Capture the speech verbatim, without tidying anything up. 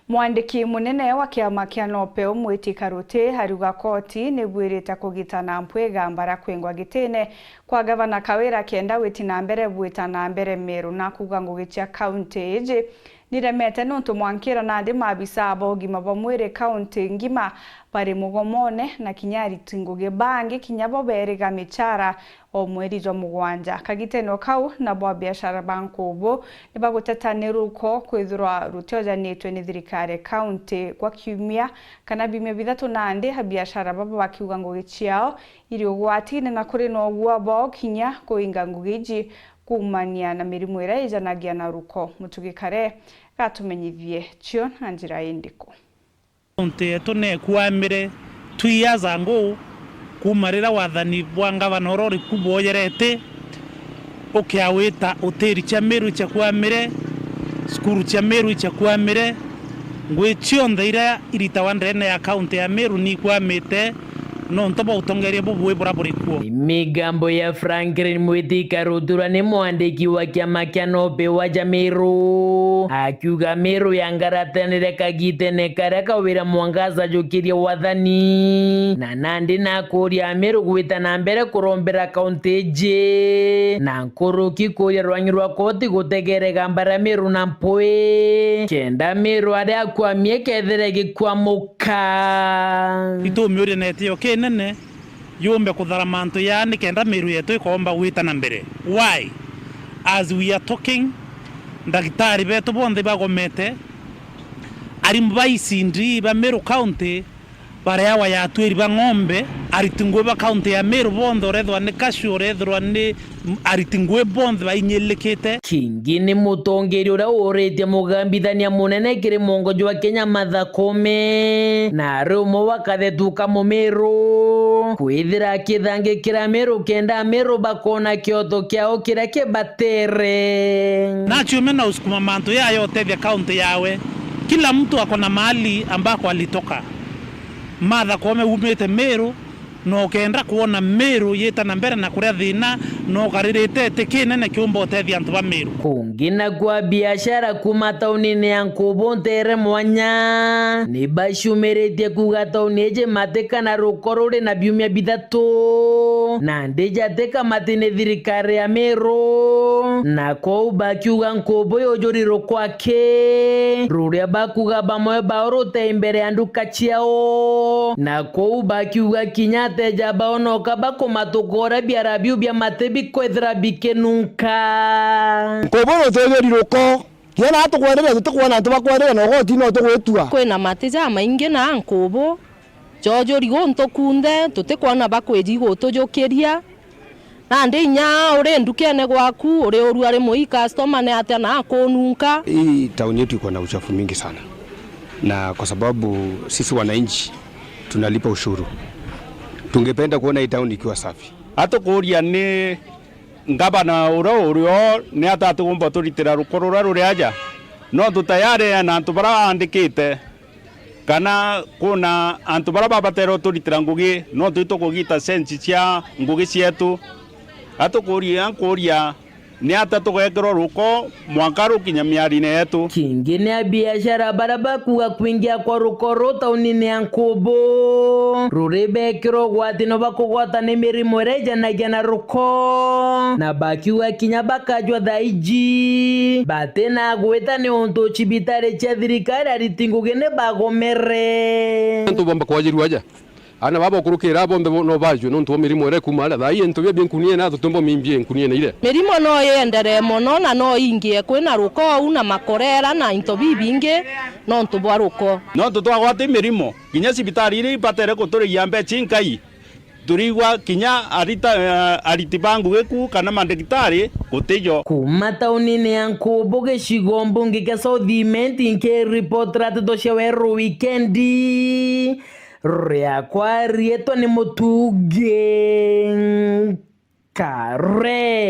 Mwandiki munene wa kiama kia NOPEU Mwiti Karuti ariuga koti ni bwirite kugita na mpwi igamba ria kwingwa gitine kwa gavana Kawira kenda witi na mbere bwita na mbere Meru, na kuuga ngugi cia kaunti iji niremete nontu mwankira nandi maabisa ba ugima bwa mwiri kaunti ngima bari mugomone, na kinya ariti ngugi bangi kinya bo beeriga michara o mweri jwa mugwanja. Kagitene o kau, nabo abiashara ba nkubu ni baguteta ni ruko kwithirwa rutiojanitwe ni thirikari ya kaunti gwa kiumia kana biumia bithatu, nandi abiashara baba bakiuga ngugi ciao iri ugwatine na kuri na ugua bwao kinya kuinga ngugi iji kuumania na mirimu iria ijanagia na ruko. Mutugi Kare gatumenyithie cio na njira indiku. Kaunti yetu nekwamire two years ago, kuuma riria wathani bwa ngavana uria uri ku bwojerete, ukiawita utiri cia Meru icia kwamire, cukuru cia Meru icia kwamire, ngugi cionthe iria iritawa ndeene ya kaunti ya Meru nikwamite nontu bwa utongeria bubui buria buri kuo. Ni migambo ya Franklin Mwiti Karutura ni mwandiki wa kiama kia NOPEU wa Meru, akiuga Meru yangaratanire kagitene karia Kawira Mwangaza ajukirie wathani, na nandi nakuria Ameru gwita na mbere kurombera kaunti iji, na nkuruki kuria rwangi rwa koti gutegere gamba ria Meru na mpwi, kenda Meru aria akwamie kethire gikwamuka. Itumiuria na itio kinene yumbe kuthara mantu ya nikenda Meru yetu ikomba gwita na mbere. Why? As we are talking, ndagitari betu bonthe bagomete, arimu ba E C D ba Meru County bareawa ya atwiri ba ng'ombe, ariti ngugi ba kaunti ya Meru bonthe, urethirwa ni cashier, urethirwa ni ariti ngugi bonthe bainyilikite. Kingi ni mutongeria uria uritie mugambithania munene kiri mwongo jwa Kenya Martha Koome, na ari umwe wa kathetu ka Mumiru, kwithira akithangikira Ameru kenda Ameru bakona kioto kiao kiria kibatere. Naciume na usukuma mantu yaya utethia kaunti yawe. Kila mtu ako na mahali ambako alitoka. Martha Koome umite Meru, na ukenda kwona Meru yita na mbere na kuria thina, na ukaririte iti kinene kiumba utethia antu ba Meru. Kungi nakuo abiashara kuuma taunine ya Nkubu ntere mwanya ni bacumiritie kuuga tauni iji matika na ruko ruri na biumia bithatu, na ndija tika mati ni thirikari ya Meru, na kou bakiuga Nkubu yujuri ruko aki, ruria bakuuga bamwe bao rute imbere ya nduka ciao, na kou bakiuga kinya ateja bao noka bakumatuka uria biara biu bia mati bikwithira bikinunka. Nkubu rutujuri ruko, kinya na tukwerire tutikwona antu bakwerire na ugoti no tugwitua. Kwina mati jamaingi na Nkubu, jojuri guntu kunthe, tutikwona bakwiji gutujukiria. Nandi inya uri ndukene gwaku, uri urua rimwe i customer ni atia na akununka? Hii town yetu iko na uchafu mingi sana, na kwa sababu sisi wananchi tunalipa ushuru, tungependa kuona hii town ikiwa safi. Atukuria ni ngavana uria urio ni atia atigumba turitira ruko ruria ruri aja? No tutayari na antu baria aandikite, kana kuna antu baria babatere uturitira ngugi, no twi tukugita sense cia ngugi cietu. Atukuria, nkuria, ni atia tugekirwa ruko mwanka rukinya miarine yetu? Kingi ni abiashara baria bakuuga kwingia kwa ruko ruu taunine ya Nkubu ruri bekirwa ugwati no bakugwata ni mirimo iria ijanagia na ruko, na bakiuga kinya bakajwa thaa iji batina gwita ni untu cibitari cia thirikari ariti ngugi ni bagomere. Antu bomba kwajirua aja. Aana baba ukurukira bonthe bo-, no bajue nontu bwa mirimo iria ikuuma aria. Thaa ii into bia binkunia na tutumba mimbie nkuniene iria. Mirimo no ienderee mono na no ingie kwina ruko uu na makorera na into bibingi nontu bwa ruko. Nontu twagwati mirimo, kinya cibitari iria ibatere kuturigia mbeca inkai, turigwa kinya arita-, eh, ariti ba ngugi ku kana mandagitari gutijo. Kuuma taunine ya Nkubu, gicigo mbunge kia South Imenti, nkiripotera nteto cia Weru Wikendi. Riakwa riitwa ni Mutugi Kare.